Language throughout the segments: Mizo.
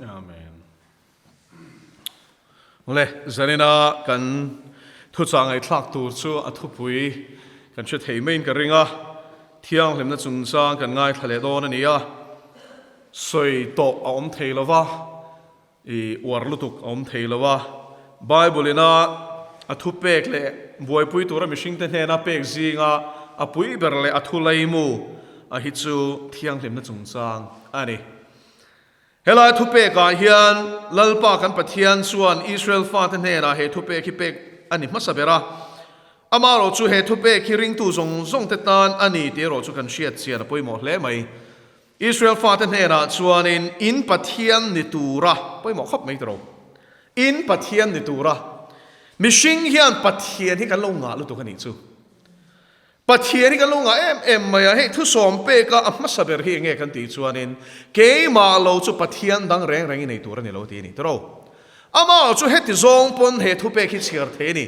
Amen. Le, zanina kan thuchah ngaihthlak tur chu a thupui kan hre thei maiin ka ring a, thianghlimna chungchang kan ngaithla leh dawn a ni a, sawi tawh a awm thei lo va, i uar lutuk a awm thei lo a, Bible ina a thupek leh buaipui tura mihringte hnena pek zinga a pui ber leh a thu laimu a hi chu thianghlimna chungchang a ni. Helai thupekah hian Lalpa kan Pathian chuan Israel fate hnenah he thupek hi pek a ni hmasa ber a, amaherawh chu he thupek hi ringtu zawng zawngte tan a ni tih erawh chu kan hriat chian a pawimawh hle mai. Israel fate hnenah chuanin in Pathian ni tura, pawimawh khawp mai tiraw, in Pathian ni tura, mihring hian Pathian hi kan lo ngah lutuk a nih chu. Pathian hi kan lo ngah em em mai a, hei thusawm peka a hmasa ber hi enge kan tih chuanin keimah lo chu Pathian dang reng reng i nei tur a ni lo tih a ni tiraw. Amah chu heti zawng pawn he thupek hi chhiar thei a ni,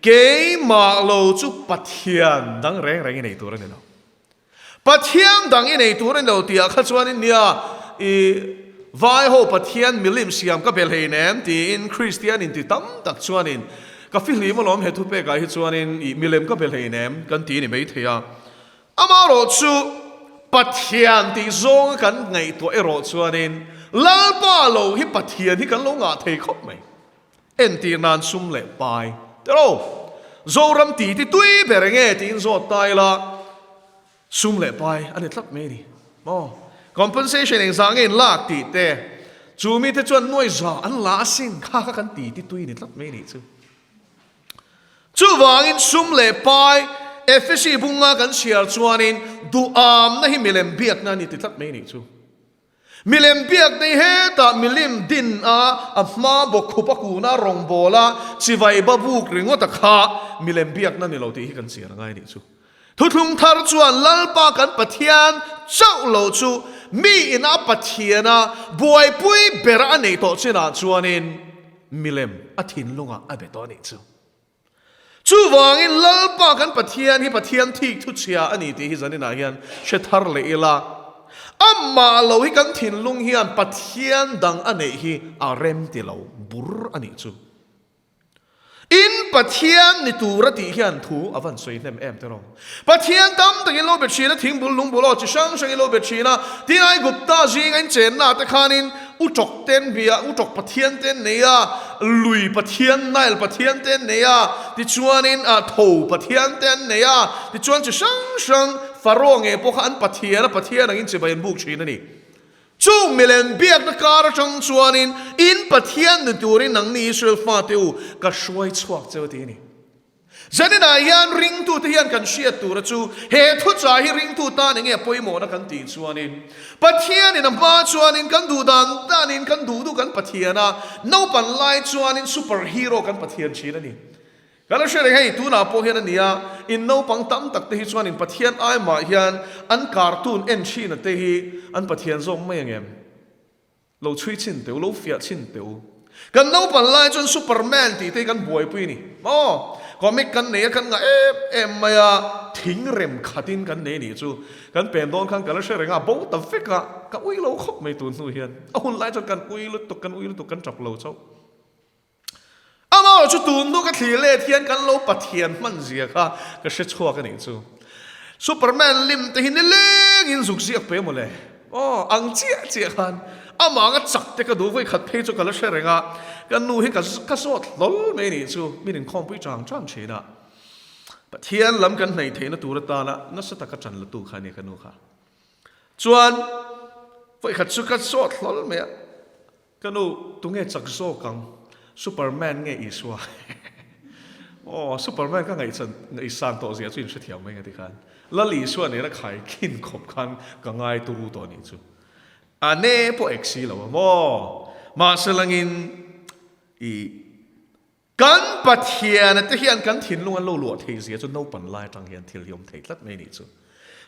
keimah lo chu Pathian dang reng reng i nei tur a ni lo. Pathian dang i nei tur a ni lo tihah kha chuanin nia i vai ho Pathian milim siam ka bel hei nem tiin Kristian inti tam tak chuanin ka fihlim alawm he thupekah hi chuanin i milem ka bel hei nem kan ti ni maithei a. Amaherawh chu Pathian tih zawnga kan ngaihtuah erawh chuanin Lalpa lo hi Pathian hi kan lo ngah thei khawp mai. Entir nan sum leh pai tero Zoram ti ti tui ber enge tiin zawt ta ila sum leh pai a ni tlat mai a ni maw? Compensation engzah nge in lak tih te chu mite chuan nuai za an la asin kha kha kan ti ti tui ni tlat mai a nih chu. Chuvangin sum leh pai Efesi bunga kan chhiar chuanin duhamna hi milem biakna a ni ti tlat mai a nih chu. Milem biak nei hetah milim din a, a hma bawk khup a kun a, rawngbawl a, chivai ba buk ringawt a kha milem biakna ni lo tih hi kan chian a ngai nih chu. Thuthlung thar chuan Lalpa kan Pathian chauh lo chu mi ina Pathian a buaipui ber a neih tawh chinah chuanin milem a thinlungah a be tawh a nih chu. Chuvangin Lalpa kan Pathian hi Pathian thik thu chhia a ni tih hi zaninah hian hre thar leh ila, amah lo hi kan thinlung hian Pathian dang a neih hi a rem ti lo bur a nih chu. In Pathian ni tura tih hian thu a van sawi hnem em tiraw? Pathian tam takin lo be thin a, thingbul lungbul aw chi hrang hrangin lo be thin a, tin Aigupta zinga in chenna te khanin u tawk ten bia, u tawk Pathian te an nei a, lui Pathian, Nile Pathian te an nei a, tichuanin tho Pathian te an nei a, tichuan chi hrang hrang Pharaoh nge pawh kha an Pathian a, Pathian angin chibai an buk thin a ni. Chung milem biakna kar atang chuanin in Pathian ni turin nangni Israel fate u ka hruai chhuak cheu ti a ni. Zaninah hian ringtute hian kan hriat tura chu he thuchah hi ringtu tan enge a pawimawhna kan tih chuanin Pathianin a hma chuanin kan duh dan danin kan duh duh kan Pathian a, naupan lai chuanin super hero kan Pathian thin a ni. Kan la hre reng hei tunah pawh hian a nia, in naupang tam tak te hi chuanin Pathian ai mah hian an cartoon en thina te hi an Pathian zawk mai angem? Lo chhui chhin teh u, lo fiah chhin teh u. Kan naupan lai chuan Superman tih te hi kan buaipui a ni. Maw? Comic kan nei a, kan ngah em em mai a, thing rem khatin kan nei a nih chu. Kan pen dawn khan ka la hre reng a, bo ta vek a, ka ui lo khawp mai tun hnu hian. A hun lai chuan kan ui lutuk, kan ui lutuk, kan tap lo chauh. Amaherawhchu tun hnu ka thlir let hian kan lo Pathian hman zia kha ka hre chhuak a nih chu. Superman lim te hi nilengin zuk ziak pe mawle. Aw, ang chiah chiah khan amah anga chak te ka duh vawi khat phei chu ka la hre reng a, ka nu hi ka ka zawt hlawl mai a nih chu, min inkhawmpui chang chang thin a. Pathian lam kan hnaih theihna tur atana nasa taka ṭan la tu kha a nia ka nu kha. Chuan vawi khat chu ka zawt hlawl mai a. Ka nu, tunge chak zawk ang? Superman nge Isua? Aw, Superman ka ngaihchan, ngaihsan tawh zia chu in hrethiam mai nga tikhan. Lal Isua nena khai khin khawp khan ka ngai turu tawh nih chu. A ne pawh ek si lo a maw? Mahse langin i kan Pathiana te hian kan thinlung an lo luah thei zia chu naupang lai atang hian thil hi awm thei tlat mai nih chu.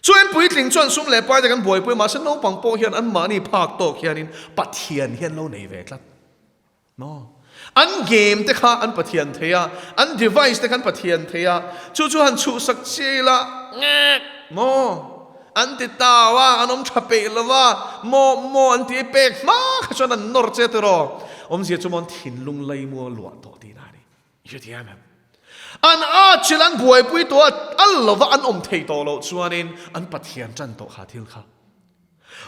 Chu en puitling chuan sum leh pai te kan buaipui mahse naupang pawh hian anmahni phak tawk hianin Pathian hian lo nei ve tlat. Maw? An game te kha an Pathian thei a, an device te kha an Pathian thei a, chu chu han chhuhsak chiai la, ngek! Maw? An ti tau a, an awm tha peih lo a, maw maw an ti pek hma kha chuan an nawr che tiraw? Awmzia chu maw an thinlung laimu a luah tawh tihna a ni. I hrethiam em? An atchilh an buaipui tawh a, al lova an awm thei tawh loh chuanin an Pathian tan tawh kha thil kha.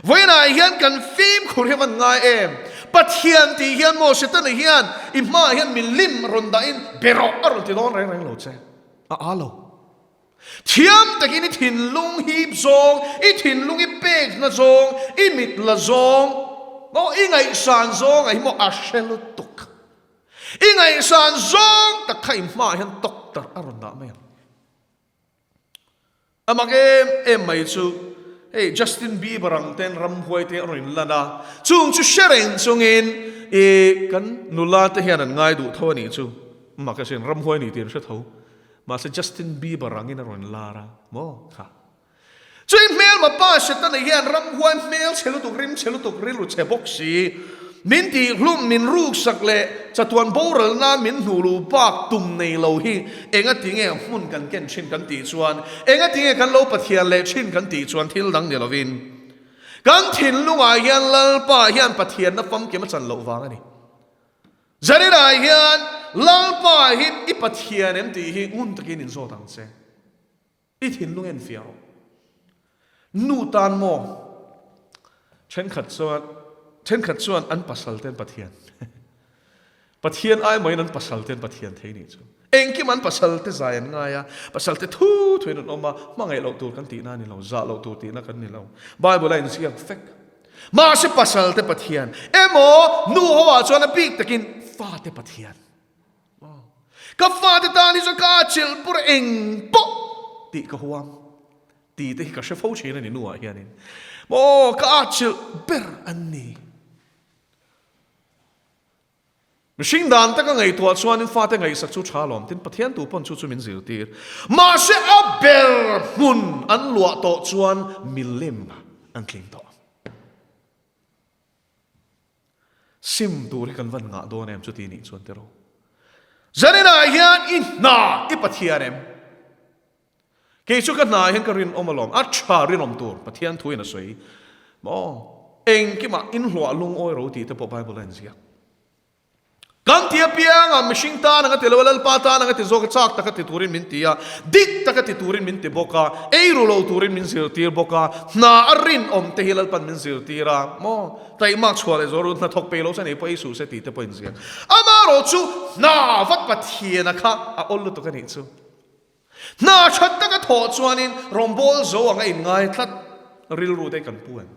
Vawiinah hian kan fimkhur hi van ngai em? Pathian tih hian maw Setana hian i hmaah hian milim rawn dahin be rawh a rawn ti dawn reng reng lo che. A aa lo. Thiam takin i thinlung hip zawng, i thinlung i pekna zawng, i mit la zawng, maw i ngaihsan zawng ah hi maw a hre lutuk. I ngaihsan zawng tak kha i hmaah hian tawktarh a rawn dah mai ang. A mak em em mai chu hei Justin Bieber ang ten ramhuai te a rawn inlan a, chung chu hre reng chungin i kan nula te hian an ngai duh tho a nih chu. Mak asin, ramhuai ni tih an hre tho. Mahse Justin Bieber angin a rawn lar a, maw kha. Chui hmelma pa Setana hian ramhuai hmel chhe lutuk, rim chhe lutuk, rilru chhe bawk si, min tihhlum, min ruksak leh chatuan boral nan min hnuh luh bak tum nei lo hi engati nge hmun kan ken thin kan tih chuan, engati nge kan lo Pathian leh thin kan tih chuan thil dang ni lovin kan thinlungah hian Lalpa hian Pathianna famkim a chan loh vang a ni. Zaninah hian Lalpa hi i Pathian em tih hi ngun takin inzawt ang che. I thinlung en fiah rawh. Nu tan maw? Thenkhat chuan thenkhat chuan an pasal ten Pathian. Pathian ai mahin an pasal ten Pathian thei nih chu. Engkim an pasal te zai an ngai a, pasal te thu thuin an awm a, hmangaih loh tur kan tihna a ni lo, zah loh tur tihna kan ni lo. Bible a inziak vek. Mahse pasal te Pathian emaw nu ho ah chuan a bik takin fa te Pathian. Ka fate tan hi chuan ka chilh pur eng pawh tih ka huam tih te hi ka hre fo thin a ni nuah hianin maw ka atchilh ber an ni. Mihring dan taka ngaihtuah chuanin fate ngaihsak chu tha lawm tin Pathian tu pawn chu chu min zirtir. Mahse a ber hmun an luah tawh chuan milim an tling tawh. Sim tur hi kan van ngah dawn em chuti nih chuan tiraw. Zaninah hian i hna i Pathian em? Kei chu ka hna hian ka rinawm alawm, a tha rinawm tur Pathian thu in a sawi maw? Engkimah inhluah lungawi ro tih te pawh Bible a inziak. Kan ti apiangah mihring tan anga ti lo a, Lalpa tan anga ti zawk a, chak taka ti turin min ti a, dik taka ti turin min ti bawk a, ei ru lo turin min zirtir bawk a, hna a rinawm te hi Lalpan min zirtir a, maw? Taihmak chhuah leh zawr u, hna thawk peih lo chuan ei pawh ei suh se tih te pawh inziak. Amaherawhchu hna vat Pathiana kha a awl lutuk a nih chu. Hna that taka thawh chuanin rawngbâwl zo anga inngai tlat rilru te kan pu em?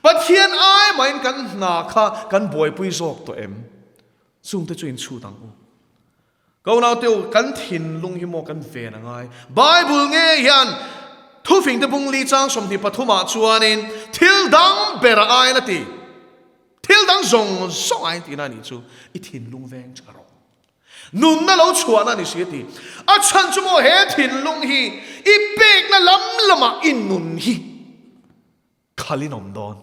Pathian ai mahin kan hna kha kan buaipui zawk tawh em? Chungte chu inchhut ang u. Ka unaute u, kan thinlung hi maw kan ven a ngai. Bible nge hian thufingte bungli chang 23 ah chuanin thil dang ber a aiin a ti. Thil dang zawng zawng aiin tihna a nih chu i thinlung veng tha rawh. Nunna lo chhuahna a ni si a ti. A chhan chu maw he thinlung hi i pekna lam lamah i nun hi khalin awm dawn.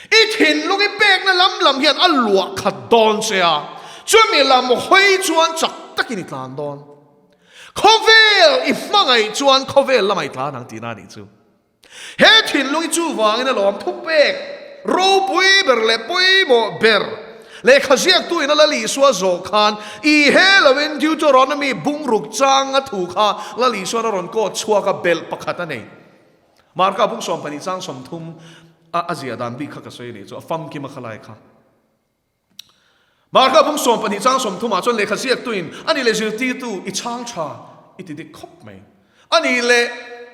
I thinlung i pekna lam lam hian a luah khat dawn che a, chumi lam hawi chuan chak takin i tlan dawn. Khawvel i hmangaih chuan khawvel lamah i tlan ang tihna a nih chu. He thinlung hi chuvangin a lawm thupek ropui ber leh pawimawh ber lehkha ziaktu in a Lal Isua zawh khan i he loin Deuteronomy bungruk changa thu kha Lal Isuan a rawn kawt chhuak a belh pakhat a nei. Marka bung 12 chang 30 a a ziah dan bik kha ka sawi a nih chu a famkim a khalai kha. Marka bung 12 chang 30 ah chuan lehkha ziaktuin a nih leh zirtirtu i chhang tha i ti dik khawp mai. A nih leh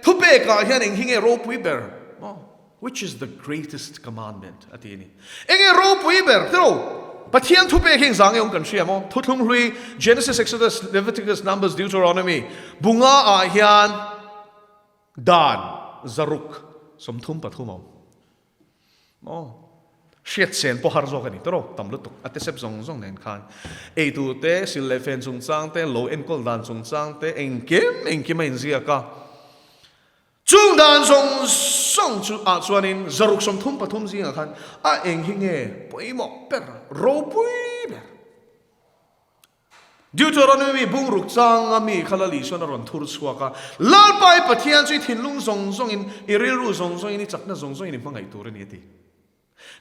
thupekah hian eng hi nge ropui ber? Maw? Which is the greatest commandment? a ti a ni. Eng nge ropui ber? Tiraw? Pathian thupek hi engzah nge awm kan hria maw? Thuthlung hlui Genesis, Exodus, Leviticus, Numbers, Deuteronomy bunga ah hian Dan zaruk 33 a awm. Maw? Hriat sen pawh har zawk a ni tawrh tam lutuk a tesep zawng zawng nen khan ei tur te, sil leh fen chungchang te, lo enkawl dan chungchang te engkim engkim a inziak a. Chung dan zawng zawng chu ah chuanin zaruk 33 zingah khan a eng hi nge pawimawh ber, ropui ber? Deuteronomy bungruk changa mi kha Lal Isuan a rawn thur chhuak a, Lalpa i Pathian chu i thinlung zawng zawngin, i rilru zawng zawngin, i chakna zawng zawngin i hmangaih tur a ni a ti.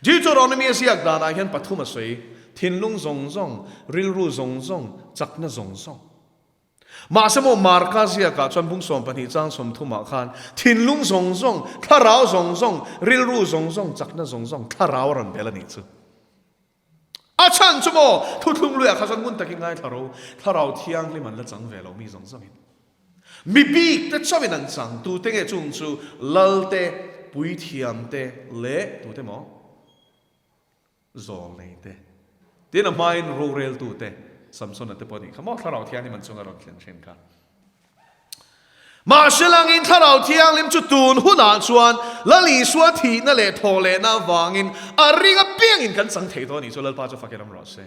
Deuteronomy a ziak danah hian pathum a sawi, thinlung zawng zawng, rilru zawng zawng, chakna zawng zawng. Mahse maw Marka ziakah chuan bung 12 chang 30 ah khan thinlung zawng zawng, thlarau zawng zawng, rilru zawng zawng, chakna zawng zawng, thlarau a rawn bel a nih chu. A chhan chu maw thuthlung luiah kha chuan ngun takin ngaithla ro, thlarau thianghlim an la chang ve lo mi zawng zawngin. Mi bik te chauhin an chang, tute nge chung chu lal te, puithiam te leh tute maw? Zawlnei te. Tin a hmain roreltu te, Samsona te pawh a nih kha maw thlarau thianghlim an chunga rawn thlen thin kha. Mahse langin Thlarau Thianghlim chu tun hunah chuan Lal Isua thihna leh thawhlehna avangin a ring apiangin kan chang thei dawn a nih chu Lalpa chu fakin awm rawh se.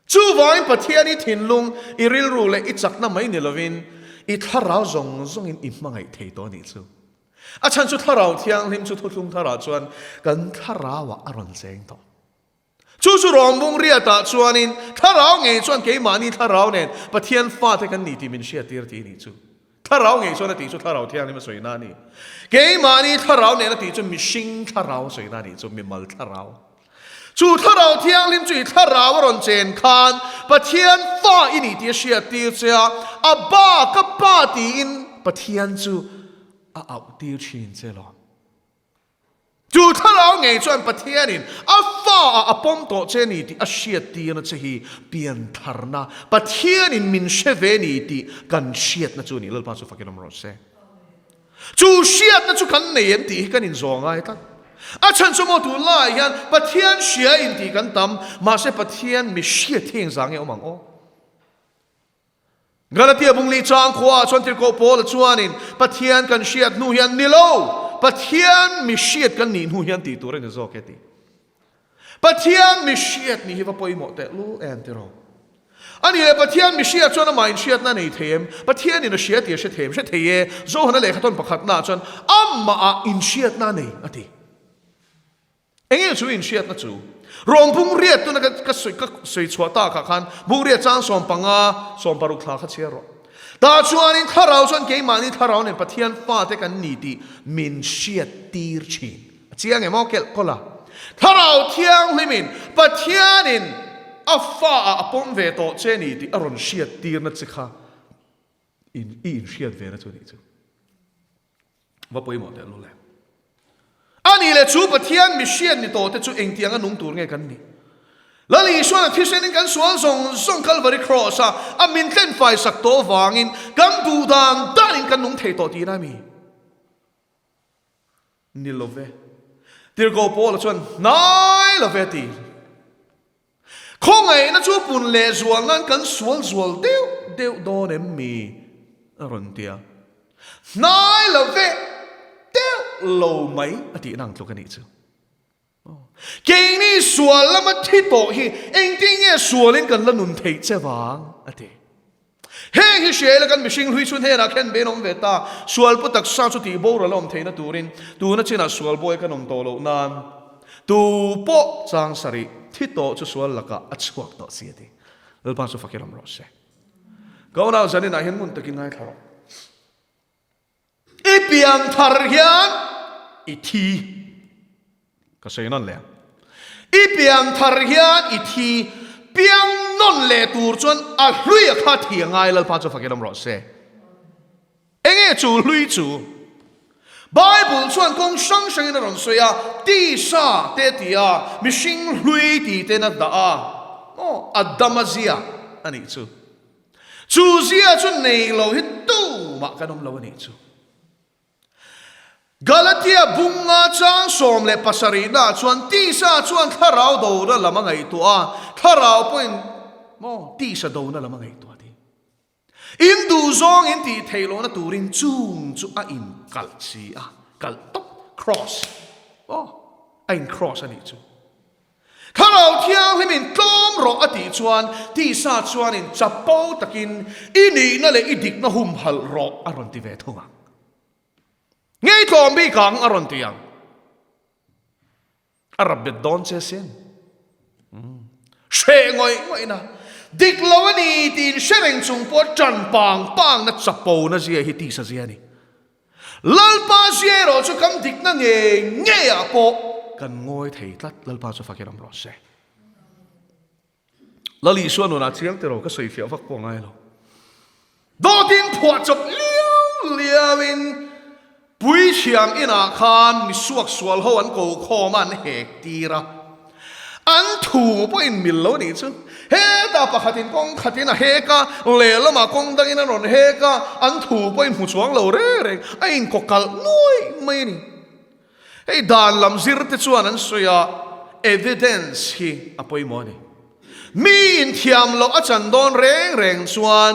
Chuvangin Pathian i thinlung, i rilru leh i chakna mai ni lovin i thlarau zawng zawngin i hmangaih thei tawh a nih chu. A chhan chu Thlarau Thianghlim chu thuthlung tharah chuan kan thlarauah a rawn cheng tawh. Chu chu rawngbung riatah chuanin thlarau ngei chuan keimahni thlarau nen Pathian fate kan ni tih min hriattir tih a nih chu. Thlarau ngei chuan a tih chu thlarau thianghlim a sawina a ni. Keimahni thlarau nen a tih chu mihring thlarau a sawina a nih chu, mimal thlarau. Chu thlarau thianghlim chu i thlarau a rawn chen khan Pathian fa i ni tih a hriattir che a, a ba ka pa tiin Pathian chu a auhtir thin che lawm. Chu thlarau ngei chuan Pathianin a fa ah a pawm tawh che ni tih a hriattirna che hi piantharna, Pathianin min hre ve ni tih kan hriatna chu a ni. Lalpa chu fakin awm rawh se. Chu hriatna chu kan nei em tih hi kan inzawh ngai tlat. A chhan chu maw tunlaiah hian Pathian hria intih kan tam, mahse Pathian mi hriat hi engzah nge awm ang aw? Galatia bungli chang khuaah chuan Tirhkoh Paula chuanin Pathian kan hriat hnu hian ni lo, Pathian mi hriat kan nih hnu hian tih tur a ni zawk e tih. Pathian mi hriat nih hi va pawimawh teh lul em tiraw? A nih leh Pathian mi hriat chuan amah inhriatna a nei thei em? Pathianin a hria tih a hre thei em? Hre thei e, Johana lehkhathawn pakhatnaah chuan amahah inhriatna a nei a ti. Enge chu inhriatna chu? Rawng bungriat tuna ka sawi ka sawi chhuah takah khan bungriat chang 15, 60 thla kha chhiar rawh. Tah chuanin thlarau chuan keimahni thlarau nen Pathian fate kan ni tih min hriat tir thin. A chiang em aw kelh kawlh a. Thlarau thianghlimin Pathianin a fa ah a pawm ve tawh che ni tih a rawn hriat tirna che kha i inhriat ve na chu a nih chu. Va pawimawh teh lul e. A nih leh chu Pathian mihriat ni tawh te chu engtianga nung tur nge kan nih? Lal Isuan a thisenin kan sual zawng zawng Kalvari Cross a a min tlen fai sak tawh vangin kan duh dan danin kan nung thei tawh tihna a mi? Ni lo ve. Tirhkoh Paula chuan hnai lo ve a ti. Khawngaihna chu pun leh zual nan kan sual zual deuh deuh dawn em mi? a rawn ti a. Hnai lo ve deuh lo mai a tihna ang tluk a nih chu. Keini sual lama thi tawh hi engtin nge sualin kan la nun theih che vang? a ti. Heng hi hria ila kan mihring hlui chhun hnenah khen bein awm ve ta. Sual pu taksa chu tih boral a awm theihna turin tuna chinah sual bawi kan awm tawh loh nan tu pawh chang sarih thi tawh chu sual lakah a chhuak tawh si a ti. Lalpa chu fakir awm rawh se. Ka unau zaninah hian ngun takin ngaithla rawh. I piang thar hian i thi. Ka sawi nawn leh ang. I piang thar hian i thi. Piang nawn leh tur chuan a hlui a kha thi a ngai Lalpa chu fakin awm rawh se. Enge chu hlui chu? Bible chuan kawng hrang hrangin a rawn sawi a, tisa te ti a, mihring hlui ti ten a dah a, aw, Adama zia a nih chu. Chu zia chu nei lo hi tumah kan awm lo a nih chu. Galatia bunga chang 17 nah chuan tisa chuan thlarau dona lam a ngaihtuah a, thlarau pawhin maw tisa dona lam a ngaihtuah a ti. In duhzawng in tih theih lohna turin chung chu a inkalh si a, kalh tawp, cross, aw, a in cross a nih chu. Thlarau Thianghlimin tlawm rawh a tih chuan tisa chuanin chapo takin i nihna leh i dikna humhalh rawh a rawn ti ve thung ang. Ngei tlawm bik ang a rawn ti ang. A rap bet dawn che sin. Hreh ngawih ngawihna. Dik lo a ni tiin hre reng chung pawh ṭan pang pangna chapo na zia hi tisa zia a ni. Lalpa zia erawh chu kan dikna ngei ngeiah pawh kan ngawi thei tlat. Lalpa chu fakin awm rawh se. Lal Isua nunah chiang tiraw ka sawi fiah vak pawh ngai lo. Dawtin phuah chawp liau liauin Puithiam inah khan mi suaksual ho an ko khawm a, an hek tir a. An thu pawhin mil lo nih chu. Hetah pakhatin kawng khatin a hek a, lehlamah kawng dangin a rawn hek a, an thu pawhin hmu chuang lo reng reng a inkawkalh nuai mai a ni. Hei dan lam zir te chuan an sawi a, evidence hi a pawimawh a ni. Mi inthiam loh a chan dawn reng reng chuan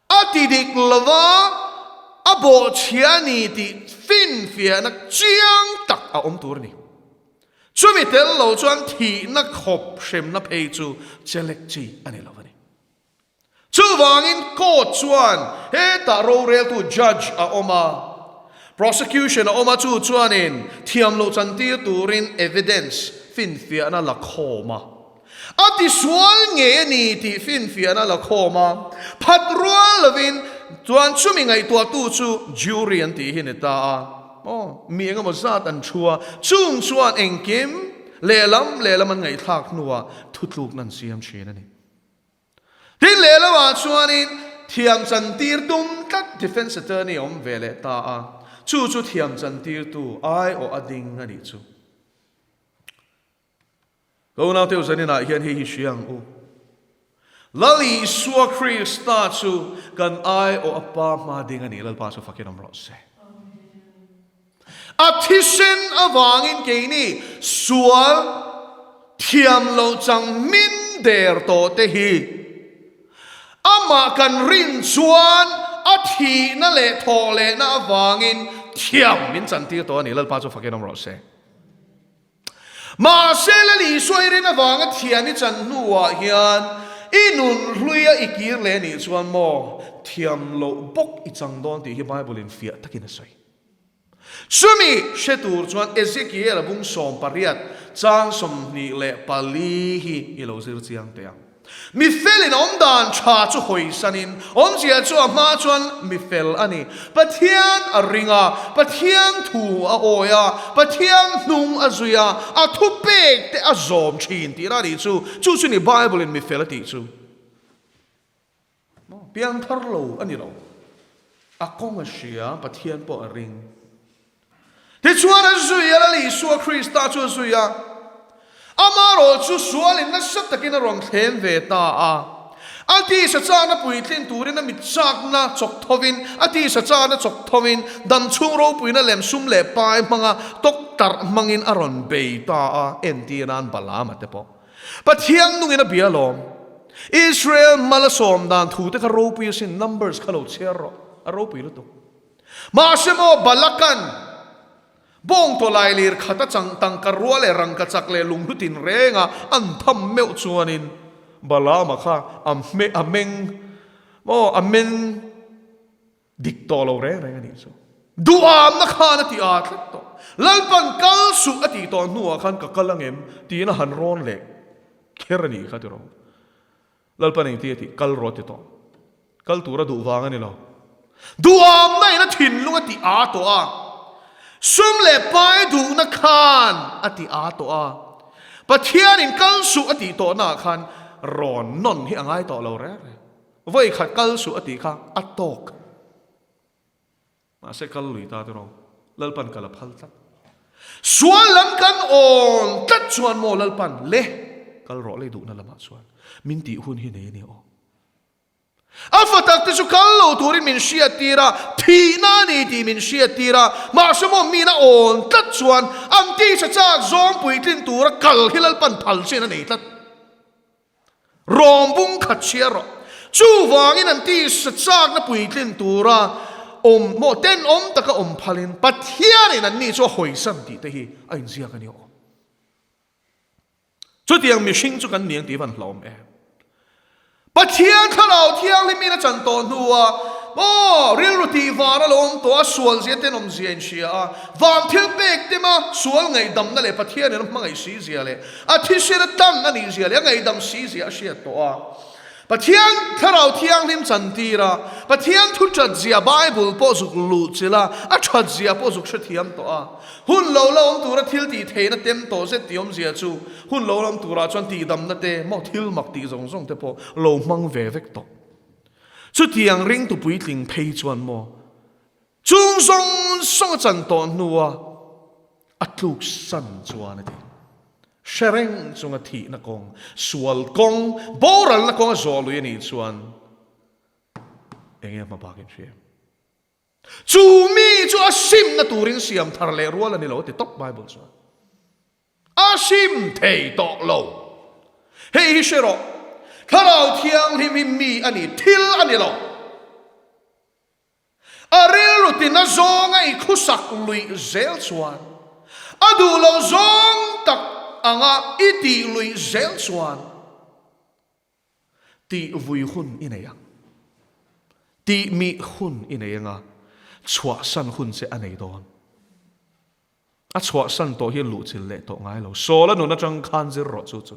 a ti dik lova a bawhchhia a ni tih finfiahna chiang tak a awm tur a ni. Chumi tel lo chuan thihna khawp hremna phei chu chelek chi a ni lo a ni. Chuvangin court chuan hetah roreltu judge a awm a, prosecution a awm a, chu chuanin thiam loh chantir turin evidence finfiahna la khawm a, a tisual ngei a ni tih finfiahna la khawm a, phat rual lovin chuan chumi ngaihtuahtu chu jury an tih hi ni ta a, aw mi engemaw zat an thu a, chung chuan engkim lehlam lehlam an ngaihthlak hnuah thutlukna an siam thin a ni. Tin lehlamah chuanin thiam chantir tum tlat defence attorney a awm ve leh ta a, chu chu thiam chantirtu aiawh a ding a nih chu. Ka unaute u zaninah hian hei hi hria ang u. Lal Isua Krista chu kan aiawh a Pa hma ding a ni, Lalpa chu fakin awm rawh se. A thisen avangin keini sual thiam loh chang min der tawh te hi amah kan rin chuan a thihna leh thawh lehna avangin thiam min chantir tawh a ni. Lalpa chu fakin awm rawh se. Mahse Lal Isua i rin avanga thiam i chan hnuah hian i nun hluia i kir leh anih chuan maw thiam loh bawk i chang dawn tih hi Bible in fiah takin a sawi. Chumi hre tur chuan Ezekiel a bung 18 chang 24 hi i lo zir chiang teh ang. Mi felin awm dan tha chu hawisanin, awmzia chu a hma chuan mi fel a ni. Pathian a ring a, Pathian thu a awi a, Pathian hnung a zui a, a thupek te a zawm thin tihna a nih chu. Chu chu ni Bible in mi fel a tih chu. Piangthar lo a ni lo. A kawng a hria, Pathian pawh a ring. Tichuan a zui a, Lal Isua Krista chu a zui a. Amarawh chu sualin nasa takin a rawn thlem ve ta a. A tisa chakna puitlin turin a mit chakna chawk thovin, a tisa chakna chawk thovin, damchhung ropuina lem sum leh pai hmanga tawktarh hmangin a rawn bei ta a, entir nan Balaama te pawh. Pathian nungin a bia alawm. Israel mal a sawm dan thu te kha ropui asin, Numbers kha lo chhiar rawh, a ropui lutuk. Mahse maw Balakan bawng tawlai lir khat a chang tangka rua leh rangka chak leh lunghlu tin reng a an tham meuh chuanin Balaama kha a hme a meng maw a men dik tawh lo reng reng a nih chu. Duhamna khan a ti aa tlat tawh. Lalpan kal suh a tih tawh hnuah khan ka kal angem tiin a han rawn leh kher a nih kha tiraw. Lalpan engti a tih? Kal rawh a ti tawh. Kal tur a duh vang a ni lo. Duhamna in a thinlung a ti aa tawh a. Sum leh pai duhna khan a ti aa tawh a. Pathianin kal suh a tih tawhnaah khan rawn nawn hi a ngai tawh lo reng reng. Vawi khat kal suh a tih kha a tawk. Mahse kal lui ta tiraw, Lalpan kal a phal tlat. Sual lam kan awn tlat chuan maw Lalpan le kal rawh lei duhna lamah chuan min tih hun hi nei a ni aw. A fa tak te chu kal lo turin min hriat tir a, thihna a ni tih min hriat tir a, mahse maw min a awn tlat chuan an tisa chak zawng puitlin tura kal hi Lalpan phal chin a nei tlat. Rawng bung khat chhiar rawh. Chuvangin an tisa chakna puitlin tura awm maw tenawm taka awm phalin Pathianin anni chu a hawisan tih te hi a inziak a ni awm. Chutiang mihring chu kan ni ang tih van hlauhawm em? Pathian Thlarau Thianghlimin a chan tawh hnua Aw, rilru tih var a lo awm tawh a, sual zia tenawm zia in hria a, van thil pek tema sual ngaihdamna leh Pathianin a hmangaih si zia leh a thisen a tan a nih zia leh a ngaihdam si zia a hriat tawh a. Pathian Thlarau Thianghlim chantir a, Pathian thu that zia Bible pawh zuk luh chilh a, a that zia pawh zuk hrethiam tawh a. Hun lo la awm tura thil tih theihna tem tawh zet tih awmzia chu hun lo la awm turah chuan tihdamna te maw thil mak tih zawng zawng te pawh lo hmang ve vek tawh. Chutiang ringtu puitling phei chuan maw chung zawng zawng a chan tawh hnua a tluk san chuan a ti. Hre reng chunga thihna kawng, sual kawng, boralna kawng a zawh lui a nih chuan enge a hma bakin hria em? Chu mi chu a simna turin siam thar leh rual a ni lo a ti tawp Bible chuan. A sim thei tawh lo. Hei hi hre rawh, Thlarau Thianghlim hi mi a ni, thil a ni lo. A rilru tina zawnga i khusak luih zel chuan, a duh lo zawng tak anga i tih luih zel chuan, Tih vui hun i nei ang. Tih mih hun i nei anga, chhuahsan hun che a nei dawn. A chhuahsan tawh hi a luhchilh leh tawh ngai lo. Saul-a nun atang khan zir rawh chu chu.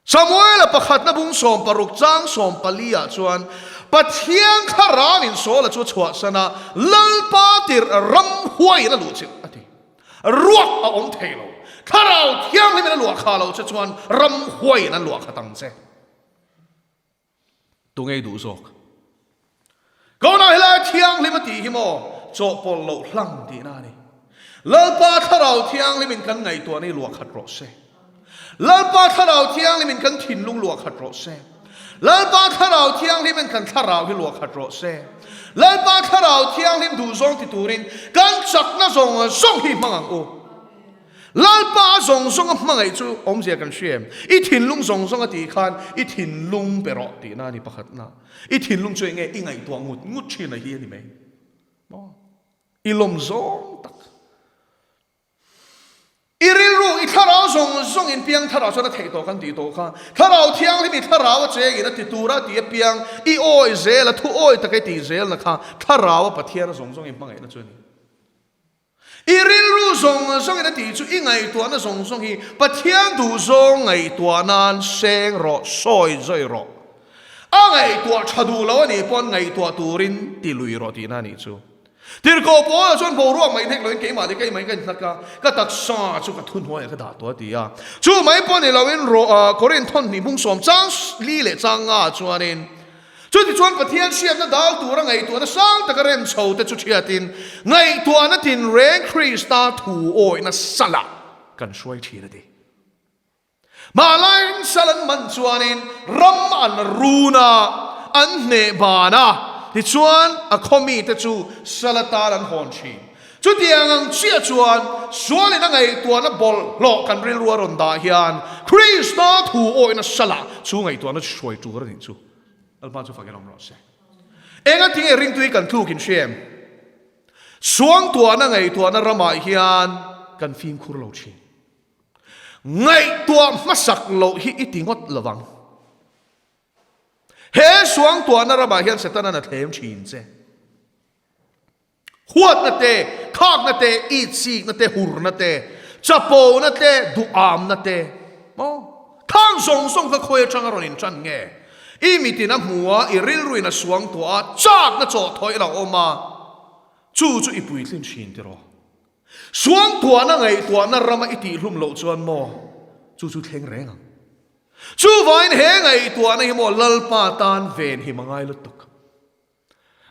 Samuel-a pakhatna bung 60 chang 14 ah chuan Pathian thlarauin Saul-a chu a chhuahsan a, Lalpa tirh ramhuaiin a luhchilh a ti. Ruak a awm thei lo. Thlarau Thianghlimin a luah kha lo che chuan ramhuaiin an luah khat ang che. Tu ngei duh zawk? Kawnah helai Thianghlim a tih hi maw chawhpawlh loh hlang tihna a ni. Lalpa Thlarau Thianghlimin kan ngaihtuahna hi luah khat rawh se. Lalpa Thlarau Thianghlimin kan thinlung luah khat rawh se. Lalpa Thlarau Thianghlimin kan thlarau hi luah khat rawh se. Lalpa Thlarau Thianghlim duhzawng ti turin kan chakna zawng zawng hi hmang ang u. Lalpa a zawng zawng a hmangaih chu awmzia kan hria em? I thinlung zawng zawng a tih khan i thinlung pe rawh tihna a ni pakhatna. I thinlung chu enge i ngaihtuah ngut ngut thin a hi a ni mai. Maw? I lawm zawng tak. I rilru, i thlarau zawng zawng in piang thlarau chuan a theih tawh kan tih tawh kha. Thlarau thianghlim i thlarau a cheng in a ti tura ti apiang i awi zel a, thu awi tak i tih zelna kha thlarau a Pathian a zawng zawng i hmangaihna chu a ni. I rilru zawng zawng in a tih chu i ngaihtuahna zawng zawng hi Pathian duhzawng ngaihtuah nan seng rawh, sawi zawi rawh. A ngaihtuah tha duh lo a nih pawn ngaihtuah turin ti lui rawh tihna a nih chu. Tirhkoh Paula chuan boruak mai hnek loin keimah leh keimah in ka inhnak a, ka taksa chu ka thuhnuaiah ka dah tawh a ti a. Chu mai pawh ni loin Korinth thawn hnih hmung sawm chang li leh chang nga ah chuanin, Chutichuan Pathian hriatna dal tura ngaihtuahna sang taka rem chho te chu hriatin, ngaihtuahna tinreng Krista thu awihna salah kan hruai thin a ti. Hmalaiin sal an man chuanin ram an run a, an hneh ban a, tichuan a khaw mite chu sal atan an hawn thin. Chutiang ang chiah chuan sualin a ngaihtuahna bawlhhlawh kan rilru a rawn dah hian Krista thu awihna salah chu ngaihtuahna chu hruai tur a nih chu. Lalpa chu fakin awm rawh se. Engatinge ringtu hi kan tluk in hria em? Suangtuahna ngaihtuahna ramah hian kan fimkhur lo thin. Ngaihtuah hmasak loh hi i ti ngawt lo vang. He suangtuahna ramah hian Setana'n a thlem thin che. Huatna te, khakna te, itsikna te, hurna te, chapona te, duhamna te, maw? Khang zawng zawng kha khawi atanga rawn intan nge? I mitin a hmu a, i rilruin a suangtuah a, chakna chawhthawih a lo awm a, chu chu i puitlin thin tiraw? Suangtuahna ngaihtuahna rama i tihhlum loh chuan maw chu chu thleng reng ang. Chuvain he ngaihtuahna hi maw Lalpa tan venhim a ngai lutuk.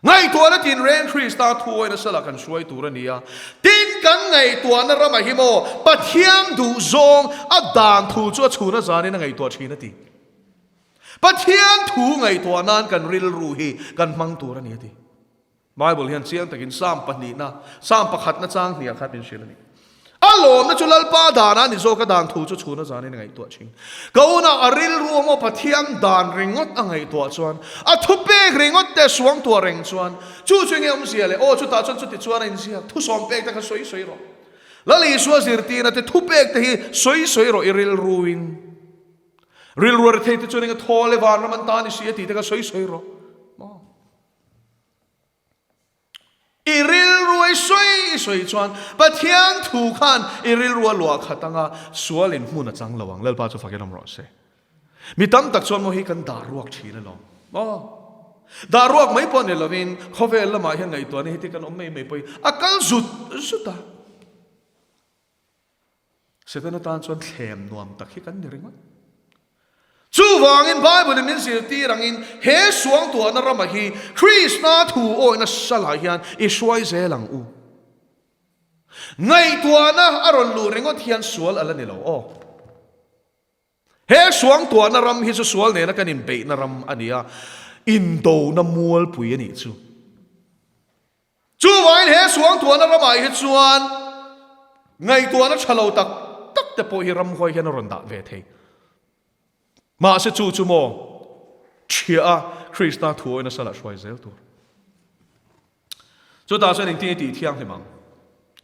Ngaihtuahna tinreng Krista thuawina salah kan hruai tur a ni a. Tin, kan ngaihtuahna rama hi maw Pathian duhzawng a dan thu chu a chhuna zanin a ngaihtuah thin a ti. Pathian thu ngaihtuah nan kan rilru hi kan hmang tur a ni a ti. Bible hian chiang takin Psalm pahnihna, Psalm pakhatna chang hniah kha min hrilh a ni. A lawmna chu Lalpa danah a ni zawk a, dan thu chu chhuna zanin a ngaihtuah thin. Ka unau, a rilru amaw Pathian dan ringawt a ngaihtuah chuan, a thupek ringawt te suangtuah reng chuan, chu chu enge awmzia le? Aw, chutah chuan chuti chuan a inziak, thusawm pek te kha sawi sawi rawh. Lal Isua zirtirna te thupek te hi sawi sawi rawh i rilruin. Rilru a rethei te chuan enge thaw le vanram an ta ni si a tih te kha sawi sawi rawh. Maw? I rilru i sawi i sawi chuan Pathian thu khan i rilru a luah khat anga sual in hmun a chang lo ang. Lalpa chu fakin awm rawh se. Mi tam tak chuan maw hi kan dah ruak thin alawm. Maw? Dah ruak mai pawh ni lovin khawvel lamah hian ngaihtuahna hi ti kan awm mai mai pawhin a kal zut zut a. Setana tan chuan thlem nuam tak hi kan ni ringawt. Chuvangin Bible-in min zirtir angin he suangtuahna rama hi Krista thu awihna salah hian i hruai zel ang u. Ngaihtuahna a rawn luh ringawt hian sual a la ni lo aw. He suangtuahna ram hi chu sual nena kan inbeihna ram a ni a, indona mualpui a nih chu. Chuvangin he suangtuahna ramah hi chuan ngaihtuahna tha lo tak tak te pawh hi ramhuai hian a rawn dah ve thei. Mahse chu chu maw ṭhiah a Krista thu awih nasa lah hruai zel tur. Chutah chuan engtin i tih thianghlim ang?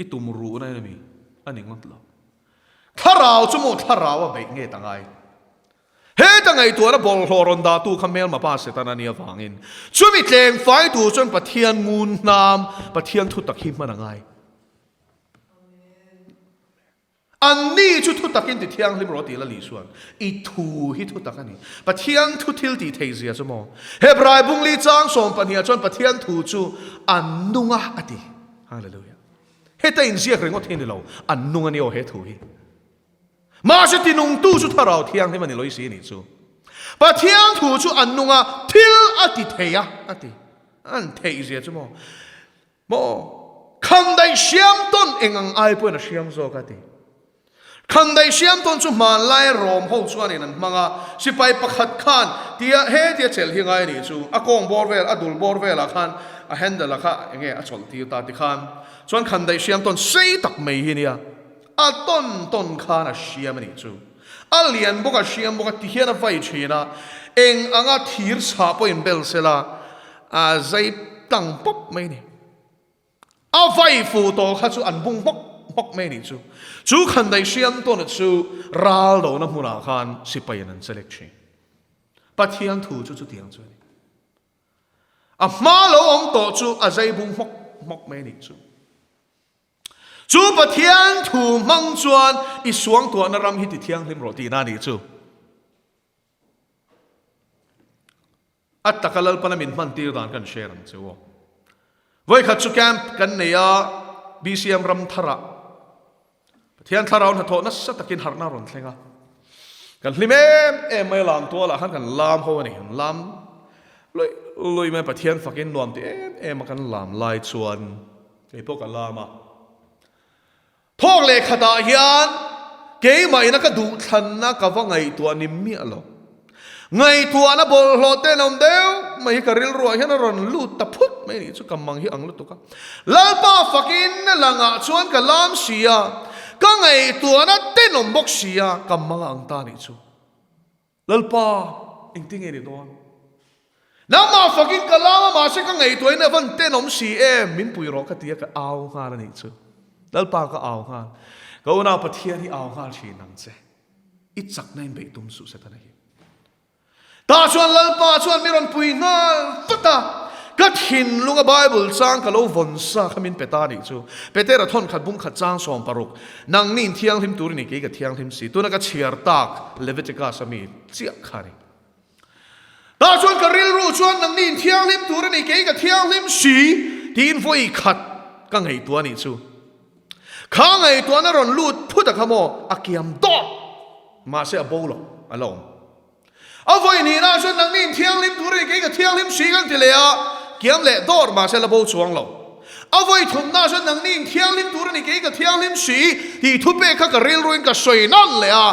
I tum ruhna in ami? A ni ngawt lo. Thlarau chu maw thlarau a beih nge ta ngai? Heta ngaihtuahna bawlhhlawh rawn dahtu kha hmelma pa Setana nia vangin chumi tleng fai tur chuan Pathian ngun hnam, Pathian thutak hi hman a ngai. Anni chu thutakin ti thianghlim rawh tih Lali chuan i thu hi thutak a ni. Pathian thu thil tih thei zia chu maw? Hebrai bungli chang 12 ah chuan Pathian thu chu a nung a a ti. Hallelujah. Heta inziak ringawt hi a ni lo, a nung a ni aw he thu hi. Mahse tinungtu chu Thlarau Thianghlim a ni lawisi a nih chu. Pathian thu chu a nung a, thil a ti thei a, a ti. An theih zia chu maw? Maw? Khandaih hriam tawn eng ang ai pawhin a hriam zawk a ti. Khandaih hriam tawn chu hmanlai Rom ho chuanin an hmang a, sipai pakhat khan tia he tia chelh hi ngai a nih chu, a kawng bawr vel, a dul bawr velah khan a handle a kha enge a chawlh tir ta ti khan chuan khandaih hriam tawn sei tak mai hi nia. A tawn tawn khan a hriam a nih chu. A lian bawk a hriam bawk a ti hian a vai thin a, eng anga thir chhah pawh in bel sela a zai tlang pawp mai a ni. A vai fuh tawh kha chu an bung hmawk hmawk mai a nih chu. Chu khandaih hriam tawn chu ral lohna hmunah khan sipai in an select thin. Pathian thu chu chutiang chu a ni. A hma lo awm tawh chu a zai bung hmawk hmawk mai a nih chu. Chu Pathian thu hmang chuan i suangtuahna ram hi ti thianghlim rawh tihna a nih chu. A taka Lalpana min hman tir dan kan share ang che u. Vawikhat chu camp kan nei a, BCM ram tharah Pathian thlarau hnathawh nasa takin harhna a rawn thleng a. Kan hlim em em mai a, lam tualah khan kan lam ho a ni. Kan lam luih luih mai a, Pathian fakin nuam ti em em a kan lam lai chuan Kei pawh ka lam a. Thawk leh khatah hian keimah ina ka duhthlanna ka va ngaihtuah ni miah lo. Ngaihtuahna bawlhhlawh tenawm deuh mai hi ka rilruah hian a rawn lut ta phut mai nih chu ka mang hi ang lutuk a. Lalpa fakin langah chuan ka lam si a, ka ngaihtuahna tenawm bawk si a, ka mang ang ta nih chu. Lalpa, engtin nge ni dawn? Nangmah fakin ka lam a, mahse ka ngaihtuahin a van tenawm si em? Min pui rawh ka ti a, ka au nghal a nih chu. Lalpa ka au nghal. Ka unau Pathian hi au nghal thin ang che. I chakna in beih tum suh Setana hi. Tah chuan Lalpa chuan mi rawn pui nghal vat a, ka thinlunga Bible chang ka lo vawn sa kha min pe ta a nih chu. Petera thawnkhat bungkhat chang 60. Nangni in thianghlim tur i ni, kei ka thianghlim si. Tuna ka chhiar tak Leviticus a mi chiah kha a ni. Tah chuan ka rilru chuan nangni in thianghlim tur i ni, kei ka thianghlim si tiin vawi khat ka ngaihtuah a nih chu. Kha ngaihtuahna rawn lut phut a kha maw, a kiam dawt. Mahse a bo lo, a la awm. A vawi hnihna chuan nangni in thianghlim tur a ni, kei ka thianghlim si kan ti leh a, kiam leh dawr mahse la bo chuang lo. A vawi thumna chuan nangni in thianghlim tur a ni, kei ka thianghlim si tih thupek kha ka rilruin ka sawi nan leh a.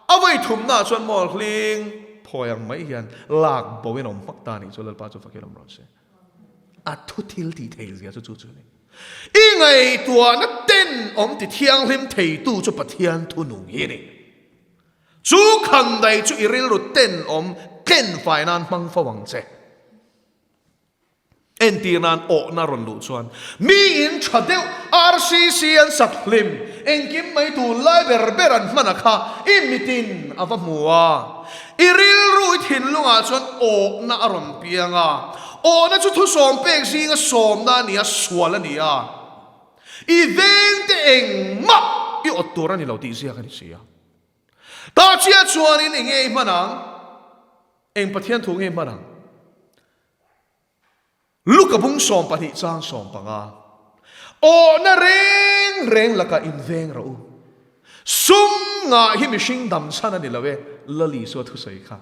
A vawi thumna chuan maw hling phawi ang mai hian lak bo in awm hmak ta a nih chu Lalpa chu fakil awm rawh se. A thu thil tih thei zia chu chu chu a ni. I ngaihtuahna ten awm ti thianghlim theitu chu Pathian thu nung hi a ni. Chu khandai chu i rilru tenawm tlen fai nan hmang fo ang che. Entir nan awhna rawn luh chuan mi in tha deuh RCC an sak hlim engkim mai tunlai ber ber an hman a kha i mitin a va hmu a. I rilru i thinlungah chuan awhna a rawn piang a. Awhna chu thusawm pek zinga sawmna a ni a, sual a ni a. I vengte engmah i awt tur a ni lo tih ziak a ni si a. Tah chiah chuanin eng nge i hman ang? Eng Pathian thu nge i hman ang? Luka bung 12 chang 15. Awhna reng reng lakah inveng rawh u. Sum ngah hi mihring dam chhan a ni lo e, Lal Isua thusawi kha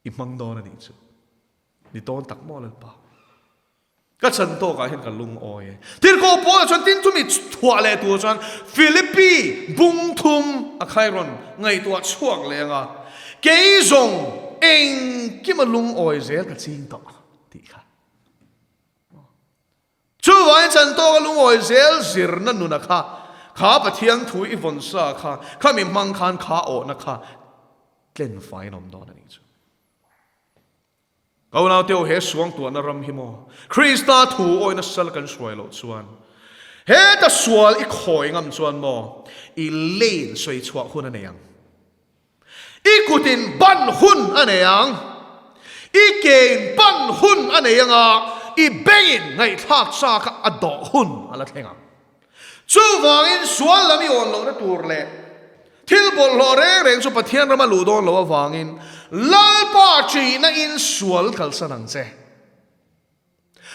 i hmang dawn a nih chu. Ni tawn tak maw Lalpa? Ka chan tawkah hian ka lungawi e. Tirhkoh Paula chuan tin chumi thuah leh tur chuan Philippi bung thum a khairawn ngaihtuah chhuak leh ang a, Kei zawng engkima lungawi zel ka ching tawh tih kha. Chuvangin chan tawka lungawi zel zirna nuna kha, kha Pathian thu i vawn sa kha, khami hmang khan kha awhna kha tlen faiin awm dawn a nih chu. Ka unaute aw he suangtuahna ram hi maw Krista thu awina sal kan hruai loh chuan heta sual i khawi ngam chuan maw i lane sawi chhuah hun a nei ang. I kutin ban hun a nei ang. I kein pan hun a nei ang a, i bengin ngaihthlak sa kha a dawh hun a la thleng ang. Chuvangin sual lam i awn lohna tur leh thil bawlhhlawh reng reng chu Pathian rama luh dawn loh avangin Lalpa ṭihna in sual kalsan ang che.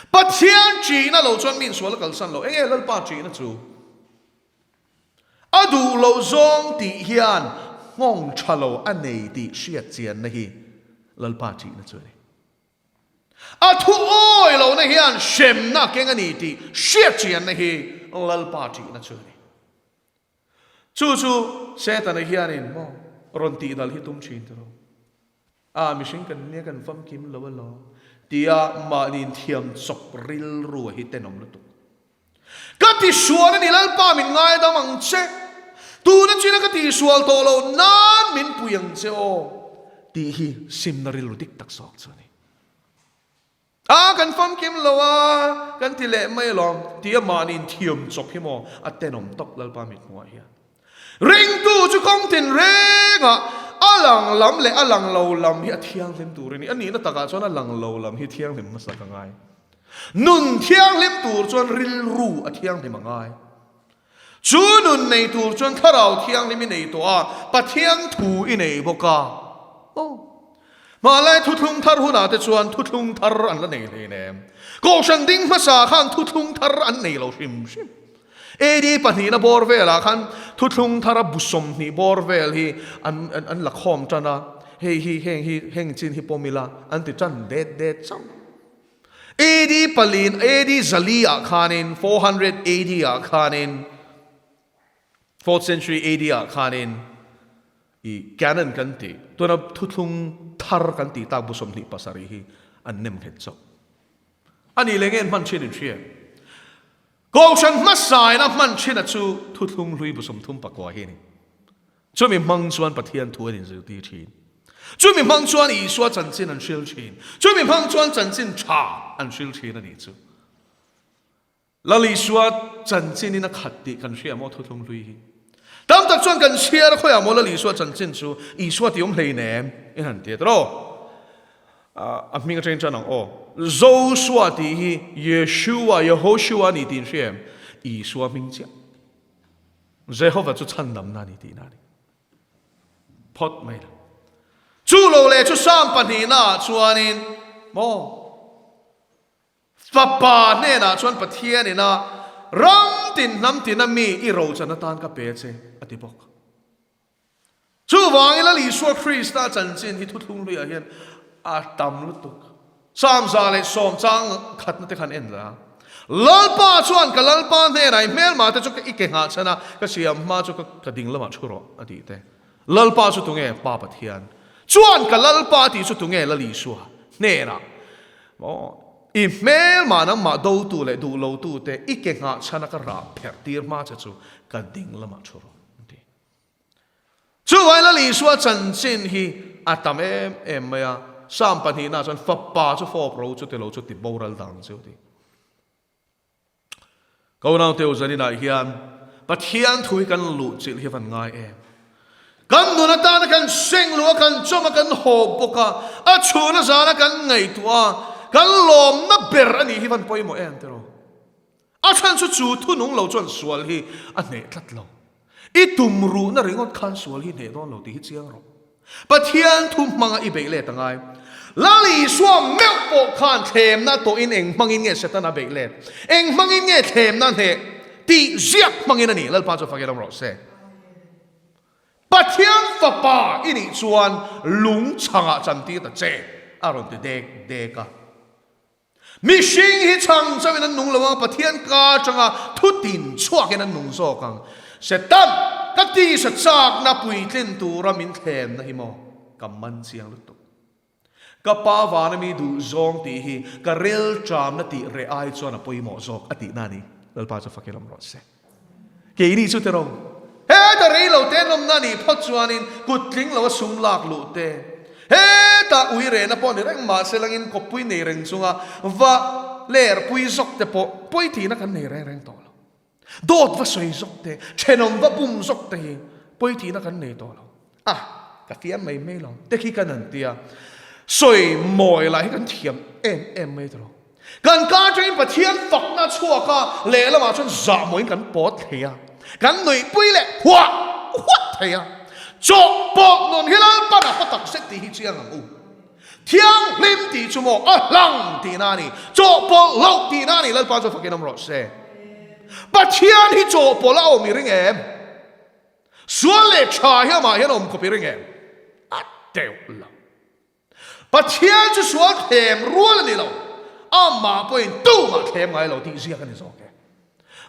Pathian ṭihna lo chuan mi insual a kalsan lo. Enge Lalpa ṭihna chu? A duh loh zawng tih hian nghawng ṭha lo a nei tih hriat chianna hi Lalpa ṭihna chu a ni. A thu awi lohna hian hremna a keng a ni tih hriat chianna hi Lalpa ṭihna chu a ni. Chu chu Setana hianin maw rawn tihdal hi tum ṭhin tawh lo. A, mihring kan nia kan famkim lo alawm tia mahniin thiam chawp rilru a hi tenawm lutuk. Ka tisual a ni Lalpa min ngaidam ang che, tuna china ka tisual tawh lo nan min pui ang che aw tih hi simna rilru dik tak zawk chu a ni. A kan famkim lo a, kan ti leh mai alawm tia mahni inthiam chawp hi maw a tenawm tawp Lalpa mithmuhah hian. Ringtu chu kawng tin rengah a lang lam leh a lang lo lam hi a thianghlim tur a ni. A nihna takah chuan a lang lo lam hi thianghlim hmasa ka ngai. Nun thianghlim tur chuan rilru a thianghlim a ngai. Chu nun nei tur chuan thlarau thianghlim i nei tawh a, Pathian thu i nei bawk a. Aw. Hmanlai thuthlung thar hunah te chuan thuthlung thar an la nei hleinem. Kohhran ding hmasa khan thuthlung thar an nei lo hrim hrim. AD pahnihna bawr velah khan thuthlung thara bu 20 bawr vel hi an an la khawm tan a, hei hi heng hi heng chin hi pawm ila an ti tan det det chauh. AD palin AD 400 ah khanin 400 AD ah khanin 4th century AD ah khanin i canon kan ti tuna thuthlung thar kan ti tak bu 27 hi an nem nghet chauh. Ani leh nge an hman thin in hria. Kohhran hmasain a hman thin a chu thuthlung hlui bu 39 hi a ni. Chumi hmang chuan Pathian thu an inzirtir thin. Chumi hmang chuan Isua chanchin an hril thin. Chumi hmang chuan chanchin tha an hril thin a nih chu. Lal Isua chanchinin a khat tih kan hria maw thuthlung hlui hi? Tam tak chuan kan chhiar a khawiah maw Lal Isua chanchin chu Isua tih awm hleinem in han ti a tiraw? A hming atangin tan ang aw. Joshua tih hi Yeshua, Yehoshua a ni tih in hria em? Isua hming chiah. Jehova chu chhandamna a ni tihna a ni. Phawt mai la. Chu lo leh chu Psalm pahnihna ah chuanin maw Fapa hnenah chuan Pathian ina ram tin hnam tina mi i rochan atan ka pe che a ti bawk. Chuvangin Lal Isua Krista chanchin hi thuthlung hluiah hian a tam lutuk. Psalm 110 chang khatna te khan en la. Lalpa chuan ka Lalpa hnenah i hmelmah te chu i ke nghah chhan a, ka siam hma chu ka ding lamah thu rawh a tih te. Lalpa chu tunge? Pa Pathian. Chuan ka Lalpa tih chu tunge? Lal Isua hnenah. Maw? I hmelmah nangmah dotu leh duh lotu te i ke nghah chhan a ka rah pherh tir hma che chu ka ding lamah thu rawh a ti. Chuvai Lal Isua chanchin hi a tam em em mai a, Psalm pahnihna chuan fapa chu fawp ro chu tilo chu ti boral dang chu ti. Ka unaute u zaninah hian Pathian thu hi kan luh chilh hi van ngai em. Kan nun atana kan seng luh a, kan chawm a, kan haw bawk a, a chhuna zana kan ngaihtuah a. kan lawmna ber a nih hi van pawimawh em tiraw? A chhan chu chu thunung lo chuan sual hi a hneh tlat lo. I tum ruhna ringawt khan sual hi hneh dawn lo tih hi chiang rawh. Pathian thu hmanga i beih let a ngai. Lal Isua meuh pawh khan thlemna tawhin eng hmangin nge Setana beih let? Eng hmangin nge thlemna hneh? Tih ziak hmangin a ni. Lalpa chu fakin awm rawh se. Pathian Fapa i nih chuan lung chhangah chantir ta che, a rawn ti dek dek a. Mihring hi chhang chauhin an nung lo ang, Pathian ka atanga thutin chhuakin an nung zawk ang. Setan, ka tisa chakna puitlin tura min thlemna hi maw ka man chiang lutuk. Ka pa vana mi duh zawng tih hi ka relṭamna tih reh ai chuan a pawimawh zawk a tihna a ni. Lalpa chu fakin awm rawh se. Keini chu tiraw, heta rei lo te nawmna nih phawt chuanin kut tling lo a sum lak luh te, heta ui rehna pawh ni reng mah se langin kawppui nei reng chunga va lerpui zawk te pawh pawi tihna kan nei reng reng tawh lo. Dawt va sawi zawk te, thenawm va bum zawk te hi pawi tihna kan nei tawh lo. A, ka fiam mai mai lo te khi kan han tia. Sawi mawi lah hi kan thiam em em mai tawh lo. Kan ka atangin Pathian fakna a chhuak a, lehlamah chuan zahmawhin kan pawt thei a, kan nuihpui leh huah huah thei a. Chawhpawlh nun hi Lalpan a hma tak zet tih hi chiang ang u. Thianghlim tih chu maw a hlang tihna a ni, chawhpawlh loh tihna a ni, Lalpa chu fakin awm rawh se. Pathian hi chawhpawlh a awm i ring em? Sual leh tha hi amah hian awm khawp i ring em? A teuh lo. Pathian chu sual thlem rual a ni lo, amah pawhin tumah thlem ngai lo tih ziak a ni zawk e.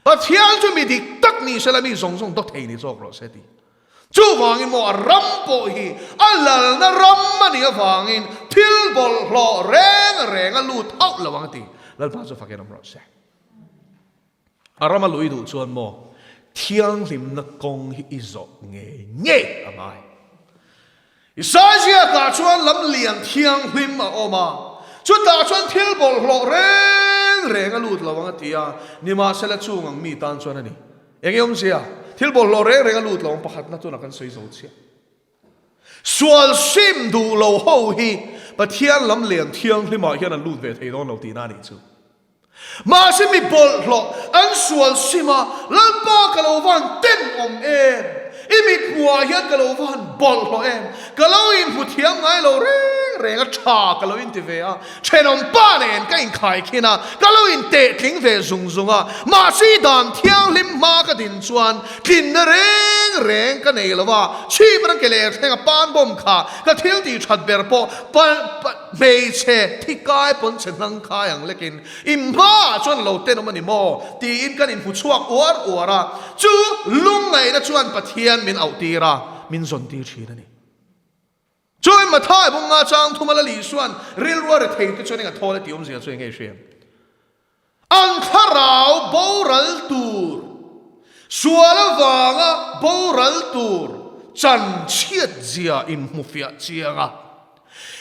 Pathian chu mi dik tak ni sela mi zawng zawng dawt thei ni zawk rawh se tih. Chuvangin maw a ram pawh hi a lalna ram a nih avangin thil bawlhhlawh reng reng a lut hauh lo ang a ti. Lalpa chu fakin awm rawh se. A ram a lui duh chuan maw thianghlimna kawng hi i zawh ngei ngei a ngai. I saiziakah chuan lam lian thianghlim a awm a, chutah chuan thil bawlhhlawh reng reng a lut lo ang a ti a, nimahsela chung ang mi tan chuan a ni. Eng nge awmzia? Thil bawlhhlawh reng reng a lut lo ang pakhatna tunah kan sawi zo chiah. Sual sim duh lo ho hi Pathian lam lian thianghlimah hian an lut ve thei dawn lo tihna a nih chu. Mahse mi bawlhhlawh an sual sim a, Lalpa ka lo van ten awm em? I mithmuhah hian ka lo van bawlhhlawh em? Ka lo inhmu thiam ngai lo reng reng a, tha ka lo inti ve a, thenawm pa nen ka inkhaikhin a, ka lo intehtling ve zung zung a, mahse i dan thianghlim hma ka din chuan tlinna reng reng ka nei lo a, chhip rang ke leh thleng a pan bawm kha ka thil tih that ber pawh Hmeichhe thi kai pawn chhe hnang khai ang lekin i hmaah chuan lo tenawm a ni maw? tiin kan inhmu chhuak uar uar a, chu lungngaihna chuan Pathian min auhtir a, min zawntir thin a ni. Chuin Mathai bunga chang thuma Lal Isua'n rilru a rethei te chuan eng a thawl e tih awmzia chu eng nge i hria em? An thlarau boral tur, sual avanga boral tur chan chhiat zia inhmufiah chiang a.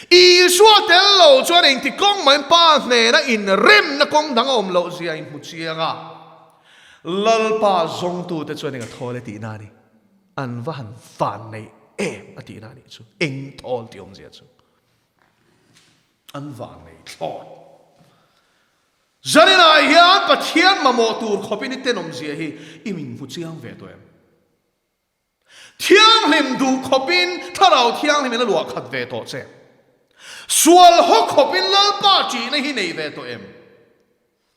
Isua tel lo chuan engti kawng mahin Pa hnena inremna kawng dang a awm loh zia inhmu chiang a. Lalpa zawngtute chuan eng a thawl e tihna a ni. An va han van nei em a tihna a nih chu. Eng thawl tih awmzia chu. An van nei thlawt. Zaninah hian Pathian mamawh tur khawpin i tenawmzia hi i min hmu chiang ve tawh em? Thianghlim duh khawpin Thlarau Thianghlimin a luah khat ve tawh che. Sual haw khawpin Lalpa ṭihna hi nei ve tawh em?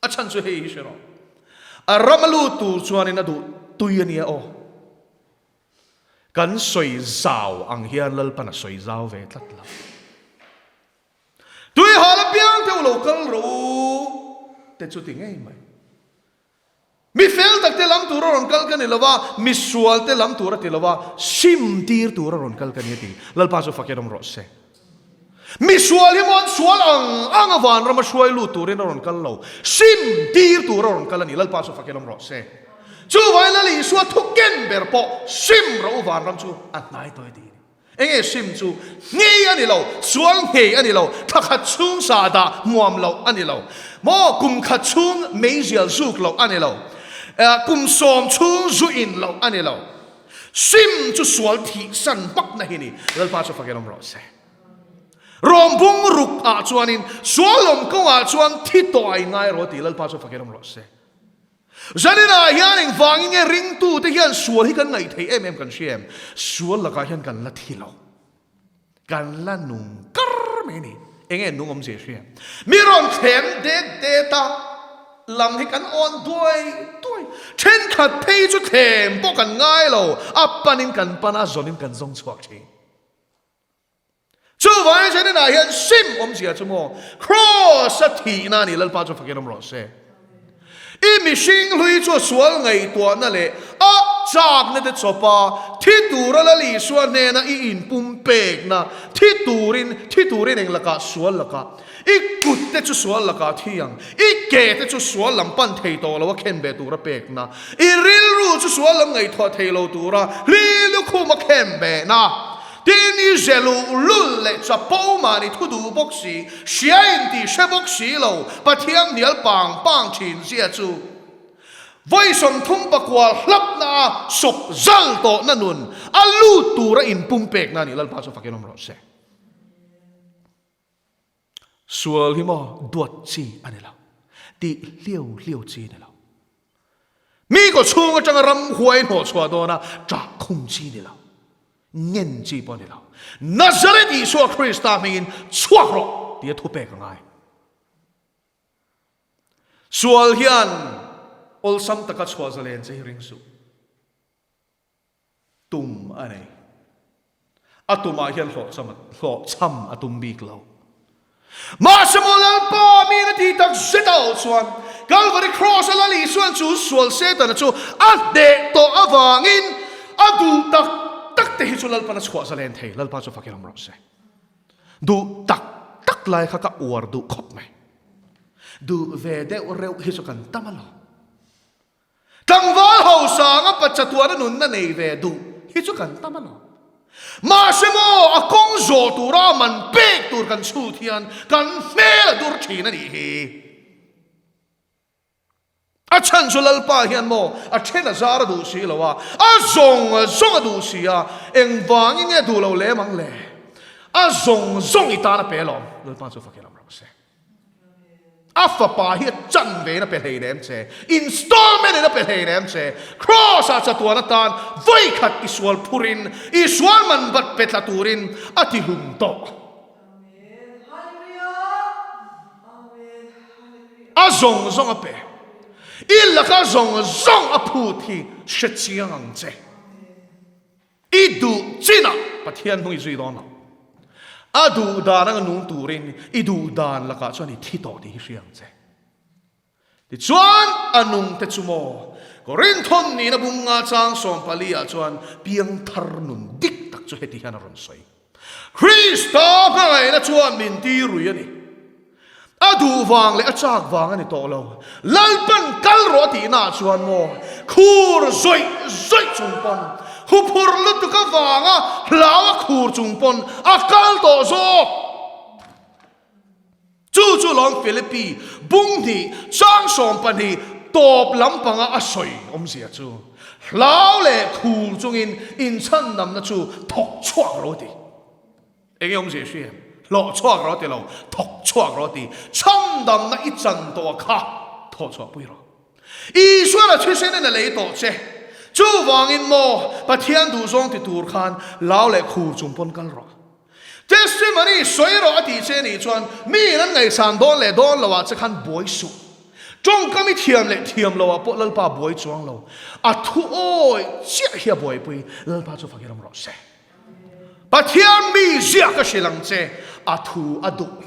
A chhan chu hei hi hre rawh. A ram a lut tur chuanin a duh tui a nia aw. Kan sawi zau ang hian Lalpan a sawi zau ve tlat lo. Tui hal apiang te u lo kal rawh u te chu ti ngei mai. Mi fel tak te lam tur a rawn kal ka ni lo va, mi sual te lam tur a ti lo va, sim tir tur a rawn kal ka ni a ti. Lalpa chu fakin awm rawh se. Mi sual hi maw an sual ang ang a vanram a hruai lut turin a rawn kal lo, sim tir tur a rawn kal a ni. Lalpa chu fakin awm rawh se. Chuvangin Lal Isua thu ken ber pawh sim rawh u vanram chu a hnai tawh e ti a ni. Enge sim chu nghei a ni lo, sual nghei a ni lo, thla khat chhung sa dah hmuam loh a ni lo, maw kum khat chhung meizial zuk loh a ni lo, kum sawm chhung zu in loh a ni lo. Sim chu sual thih san hmakna hi ni. Lalpa chu fakin awm rawh se. Rawm bung ruk ah chuanin sual lawm kawngah chuan thi tawh a inngai rawh tih Lalpa chu fakin awm rawh se. Zaninah hian engvangin nge ringtute hian sual hi kan ngaih theih em em kan hria em? Sual lakah hian kan la thi lo. Kan la nung kar mai a ni. Enge nung awmzia hria? Mi rawn thlem det det a, lam hi kan awn duai duai. Thenkhat phei chu thlem pawh kan ngai lo, a panin kan pan a, zawnin kan zawng chhuak thin. Chuvangin Zaninah hian sim awmzia chu maw? Kraws a thihna a ni, Lalpa chu fakin awm rawh se. I mihring hlui chu a sual ngaihtuahna leh a chakna te chawpa thi tura Lal Isua hnena i inpumpekna thi turin thi turin eng lakah sual lakah i kut te chu sual lakah thi ang, i ke te chu sual lam pan thei tawh lo a khen ve tura pekna, i rilru chu sual lam ngaihtuah thei lo tura hli lukhum a khen vehna. Tin, i ze luhlul leh chapo mahni thu duh bawk si, hria in tih hre bawk si lo, Pathian hnial pang pang thin zia chu vawi 30 pakual hlapna a sawp zal tawhna nun a lut tura inpumpekna a nih Lalpa chu fakin awm rawh se. Sual hi maw duat chi a ni lo, tih hliau hliau chi a ni lo. Mi kaw chhung atanga ramhuai hnawh chhuah dawna ṭah khum chi a ni lo, ngen chi pawh a ni lo. Nazareth Isua Krista hmingin chhuak rawh tia thupek a ngai. Sual hian awlsam taka chhuah zalen che hi ring suh. Tum a nei. A tumah hian hlawhchham hlawhchham a tum bik lo. Mahse maw Lalpa miin a ti tak zet a awh chuan Calvary Cross a Lal Isuan chu sual Setana chu a hneh tawh avangin a duh tak tak te hi chu Lalpan a chhuah zalen thei. Lalpa chu fakin awm rawh se. Duh tak tak lai kha ka uar duh khawp mai. Duh ve deuh reuh hi chu kan tam alawm. Tlangval hausa anga pachatuana nunna nei ve duh hi chu kan tam alawm. Mahse maw, a kawng zawh tura a man pek tur kan chhut hian kan hmel a dur thin a nih hi. A chhan chu Lalpa hian maw a then a zar a duh si lo a, a zawng zawng a duh si a, engvangin nge duh lo lem ang le? A zawng zawng i tan a pe alawm. Lalpa chu fakin awm rawh se. A fapa hi a chan vein a pe hlei nem che, installment in a pe hlei nem che, Kraws ah chatuan atan vawikhat i sual phurin, i sual man bat pe tla turin a ti hlum tawh. A zawng zawng a pe. I laka zawng zawng a phut hi hre chiang ang che. I duh chinah Pathian hnung i zui dawn lo. A duh dan anga nung turin i duh dan lakah chuan i thi tawh tih hi hria ang che. Tichuan, a nungte chu maw? Korinthon nihna bunga chang 14 ah chuan piangthar nun dik tak chu heti hian a rawn sawi. Krista hmangaihna chuan min ti rui a ni. A duh vang leh a chak vang a ni tawh lo. Lalpan kal rawh a tihna ah chuan maw khur zawih zawih chung pawn, huphur lutuk avanga hlau a khur chung pawn a kal tawh zawk. Chu chu lawm Philippi bung hnih chang 12 tawp lampanga a sawi awmzia chu hlau leh khur chungin inchhandamna chu thawk chhuak rawh a ti. Enge awmzia i hria em? Hlawh chhuak rawh ti lo, thawk chhuak rawh ti. Chhandamna i chan tawh a kha thawh chhuah pui rawh. Isuan a thisen in a lei tawh che. Chuvangin maw Pathian duhzawng ti tur khan lau leh khur chung pawn kal rawh. Testimony sawi rawh a tih che nih chuan miin an ngaihsan dawn leh dawn lo ah che khan buai suh. Tawngkam i thiam leh thiam lo ah pawh Lalpa buai chuang lo. A thu awi chiah hi a buaipui. Lalpa chu fakin awm rawh se. Pathian mi ziah ka hrilh ang che, a thu a duh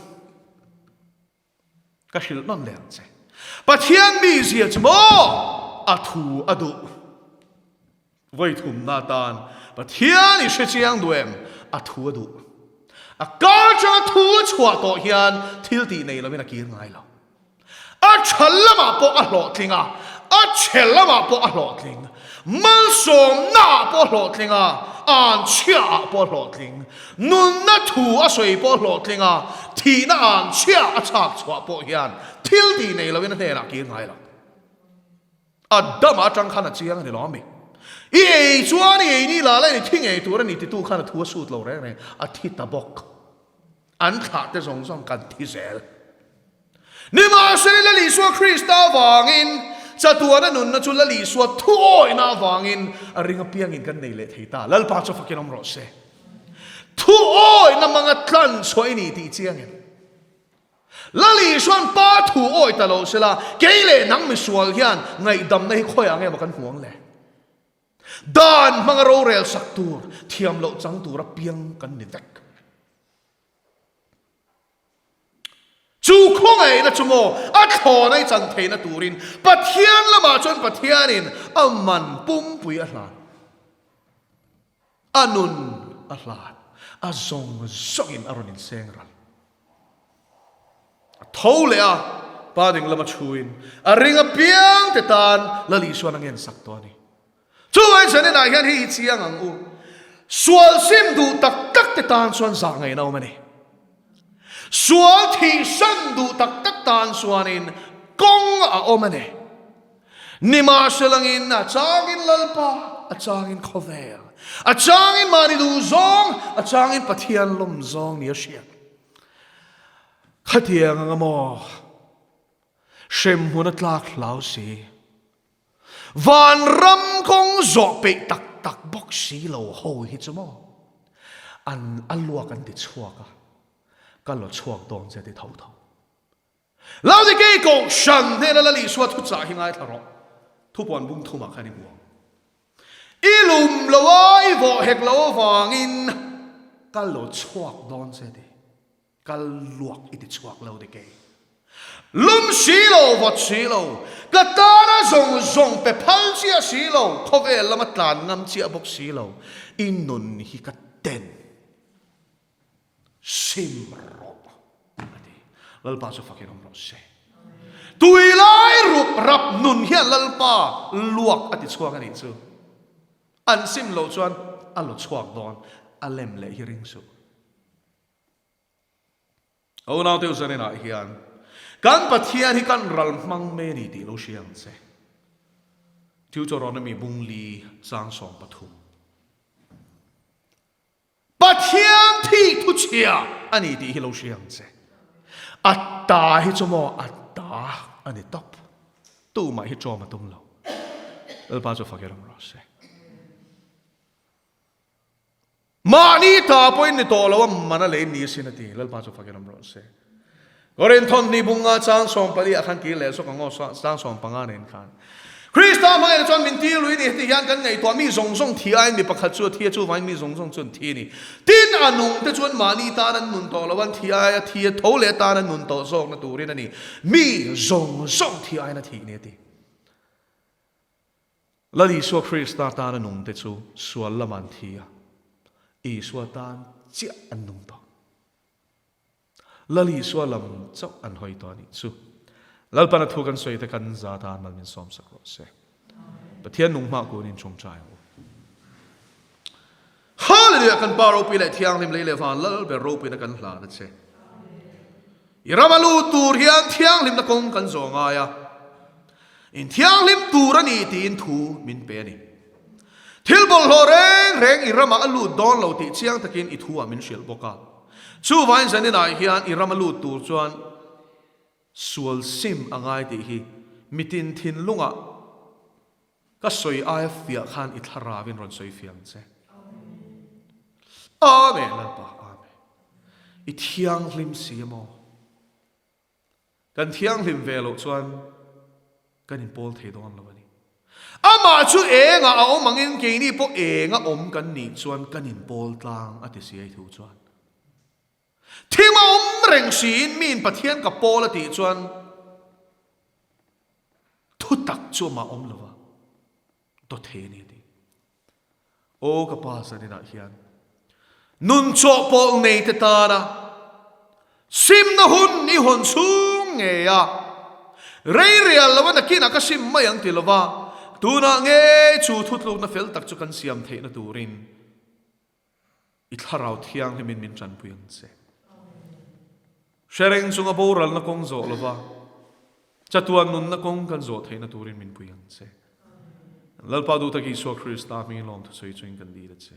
ka hrilh nawn leh ang che. Pathian mi zia chu maw a thu a duh. Vawi thumna atan Pathian i hre chiang duh em? A thu a duh. A kar atanga thu a chhuah tawh hian thil tih nei lovin a kir ngai lo. A tha lamah pawh a hlawhtling a, a chhe lamah pawh a hlawhtling. Malsawmnaah pawh a hlawhtling a, anchhiaah pawh a hlawhtling. Nunna thu a sawi pawh a hlawhtling a, thihna anchhia a chhak chhuah pawh hian thil tih nei loin a hnenah kir ngai lo. Adama atang khan a chiang a ni lo ami? I ei chuan i ei ni la la i thi ngei tur a ni titu khan a thu a sut lo reng reng, a thi ta bawk. An thlah te zawng zawng kan thi zel. Nimahsela Lal Isua Krista avangin chatuana nunna chu Lal Isua thuawihna avangin a ring apiangin kan nei leh thei ta. Lalpa chu fakin awm rawh se. Thuawihna hmanga tlan chhuah i ni tih chiang em? Lal Isua'n Pa thu awi ta lo sela, kei leh nang misual hian ngaihdamna hi khawiah nge maw kan hmu ang le? Dan hmanga rorel sak tur, thiam loh chang tur apiang kan ni vek. Chu khawngaihna chu maw a thlawna i chan theihna turin Pathian lamah chuan Pathianin a man pumpui a hlan. A nun a hlan, a zawng zawngin a rawn inseng ral. A tho leh a, pa ding lama chhuin a ring apiang te tan Lal Isuan a ngen sak tawh a ni. Chuvangin zaninah hian hei hi chiang ang u, sual sim duh tak tak te tan chuan zah ngaihna awm a ni. Sual thihsan duh tak tak tan chuanin kawng a awm a ni. Nimahselangin a changin Lalpa, a changin khawvel, a changin mahni duh zawng, a changin Pathian lawm zawng ni a hriat. Khatiang anga maw hremhmun a tlak hlau si, vanram kawng zawh peih tak tak bawk si lo ho hi chu maw an a luak an ti chhuak a, ka law chhuak dawn che ti tho tho. Laodikei kohhran hnena Lal Isua thuchah hi ngaithla rawh. Thupuan bung thumah khan i hmu ang. I lum lo a, i vawh hek lo avangin ka lo chhuak dawn che ti. Ka luak i ti chhuak Laodikei. Lum si lo, vawt si lo, ka tana zawng zawng pe phal chiah si lo, khawvel lama tlan ngam chiah bawk si lo, i nun hi ka ten. Sim rawh a ti. Lalpa chu fakin awm rawh se. Tui lai rup rap nun hian Lalpa luak a ti chhuak a nih chu. An sim loh chuan a law chhuak dawn, a lem leh hi ring suh. A unaute u zaninah hian kan Pathian hi kan ral hmang mai a ni tih lo hria ang che. Deuteronomy bung li chang 13. Pathian thih thu chhia a ni tih hi lo hria ang che. A ta hi chu maw a ta a ni tawp. Tumah hi ṭawm a tum lo. Lalpa chu fak i ram rawh se. Mahni ta pawhin ni tawh lo a man a lei ni sin a ti. Lalpa chu fak i ram rawh se. Korinthon hnih bunga chang 14 ah khan kir leh zawk ang aw, chang 15 nen khan. Krista hmangaihna chuan min tir lui ni, heti hian kan ngaihtuah mi zawng zawng thi aiin mi pakhat chu a thi a, chuvangin mi zawng zawng chu an thi a ni. Tin, a nung te chuan mahni tan an nun tawh lo, an thi aia thi a tho leh atan an nun tawh zawkna turin a ni. Mi zawng zawng thi aiin a thih ni a ti. Lal Isua Krista tan a nung te chu sual lamah an thi a, Isua tan chiah an nung tawh. Lal Isua lam chauh an hawi tawh a nih chu. Lalpan a thu kan sawi te kan za tan mal min sawmsak rawh se. Pathian nung hmah kun in tawngtai ang u. Hallelujah kan Pa ropui leh thianghlim lei leh van Lal ber ropuina kan hlan a che. I rama lut tur hian thianghlimna kawng kan zawh ngai a. In thianghlim tur a ni tiin thu min pe a ni. Thil bawlhhlawh reng reng i ramah a lut dawn lo tih chiang takin i thu ah min hrilh bawk a. Chuvangin zaninah hian i rama lut tur chuan sual sim a ngai tih hi mitin thinlungah ka sawi aia fiah khan i thlarauin rawn sawi fiah ang che. Amen Lalpa, Amen. I thianghlim si amaw? Kan thianghlim ve loh chuan kan inpawl thei dawn lo a ni. Amah chu engah a awm angin keini pawh enga awm kan nih chuan kan inpawl tlang a ti si ai thu chuan. Thim a awm reng siin miin Pathian ka pawl a tih chuan thutak chu amah awm lo va, dawthei a ni a ti. Aw ka pa zaninah hian nun chawhpawlh nei te tana simna hun i hawn chhung ngei a, rei rial lo a nakinah ka sim mai ang ti lova tunah ngei chu thutlukna fel tak chu kan siam theihna turin I thlarau thianghlimin min tanpui ang che. Hre reng chunga boralna kawng zawh lova chatuan nunna kawng kan zawh theihna turin min pui ang che. Lalpa duh tak Isua Krista hmingin lawmthu sawi chungin kan dil a che.